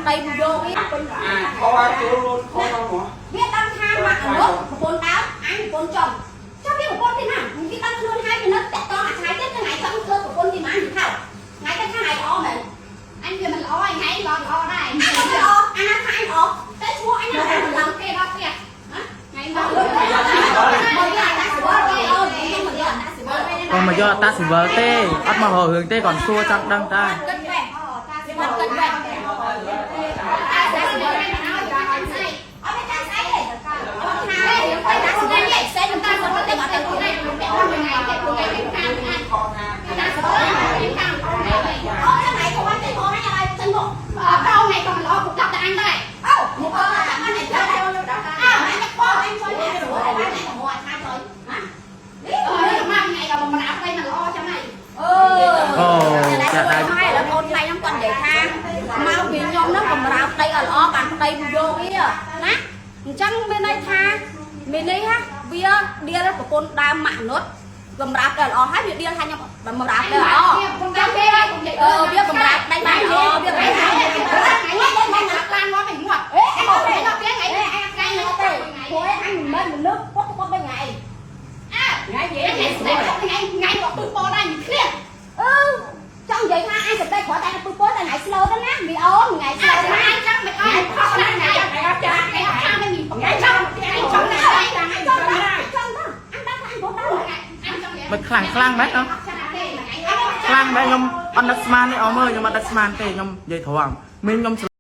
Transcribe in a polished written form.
ប្តីយកវាពេញ អាខោអាចូលលូនខោមកមក វាដឹងថាម៉ាក់អនុប្រពន្ធដើមអញប្រពន្ធចំចាំវាប្រពន្ធទីណាវាដឹងខ្លួនហើយវានៅតាក់តងអាឆាយទៀតថ្ងៃចង់ធ្វើប្រពន្ធទីណានិយាយថាថ្ងៃទៅថាថ្ងៃល្អមែន អញវាមិនល្អថ្ងៃល្អល្អដែរ អញក៏ល្អអាណាថាអញល្អតែឈ្មោះអញណាថាមិនដឹង គេដល់ផ្ទះថ្ងៃមក មកមកយកអាតាសវលគេអូខ្ញុំមកយកអាតាសវល ក៏មកយកអតាស៊ីវិលទេអត់មករករឿងទេគាត់សួរចង់ដឹងតា គិតវេះគាត់គិតវេះ តែតែស្គាល់មិនឲ្យចាំស្អី អត់មានចាំស្អីទេគាត់ថាទៅតាសវលនេះផ្សេងតាសវលទេអត់ទៅខ្លួនឯង ពាក់ថ្ងៃគេថ្ងៃគេតាមអាច ខោថា តាស្គាល់គេតាមថ្ងៃវិញ អូថ្ងៃក៏បានទេបងអញឲ្យចិនមក អត់ដល់ថ្ងៃក៏មិនល្អពុកដាក់តែអញដែរ អូមកអត់តែអញចាំចូលលើដល់អើអញបងអញជួយតែស្រួលតែបានតែមកថាជួយណា អឺមកថ្ងៃក៏បំរើប្តីមិនល្អចឹងហើយ អឺចាក់ដៃហើយឥឡូវកូនថ្លៃខ្ញុំគាត់និយាយថាមកពីខ្ញុំហ្នឹងបំរើប្តីឲ្យល្អបានប្តីយកវាណាអញ្ចឹងមានន័យថាមានន័យថាវាដៀលប្រពន្ធដើមម៉ាក់នុតបំរើប្តីល្អហើយវាដៀលថាខ្ញុំបំរើប្តីល្អ ពុកចាំគេហើយកុំនិយាយ អឺវាបំរើប្តីបានល្អវាបំរើ ថ្ងៃថ្ងៃថ្ងៃឡានងាប់ឯងងាប់ អេអញ អត់ ទេ ទេថ្ងៃ អេអញ ថ្ងៃ ថ្ងៃ ថ្ងៃ ទេព្រោះអញមិនមែនមនុស្សពុតពុតបីថ្ងៃ អើថ្ងៃថ្ងៃស្នេហ៍ថ្ងៃថ្ងៃមកពឹសពោដែរឃ្លៀង អឺចង់និយាយថាអញសតិគ្រាន់តែពឹសពតែថ្ងៃ slow ទៅណាមីអូនថ្ងៃ slow អើ ណា ថ្ងៃចាំមិនអត់ផុសណាថ្ងៃថ្ងៃអត់ចាថ្ងៃអត់ចាមិនមានថ្ងៃចាំថ្ងៃចាំណា ចង់ចង់ចង់ទៅអញដឹងថាអញព្រោះដល់ អញចង់ មិនខ្លាំងខ្លាំងមែនអត់ ចាទេថ្ងៃ ខ្លាំងមែនខ្ញុំអត់នឹកស្មានទេអស់មើលខ្ញុំអត់នឹកស្មានទេខ្ញុំនិយាយត្រង់មានខ្ញុំ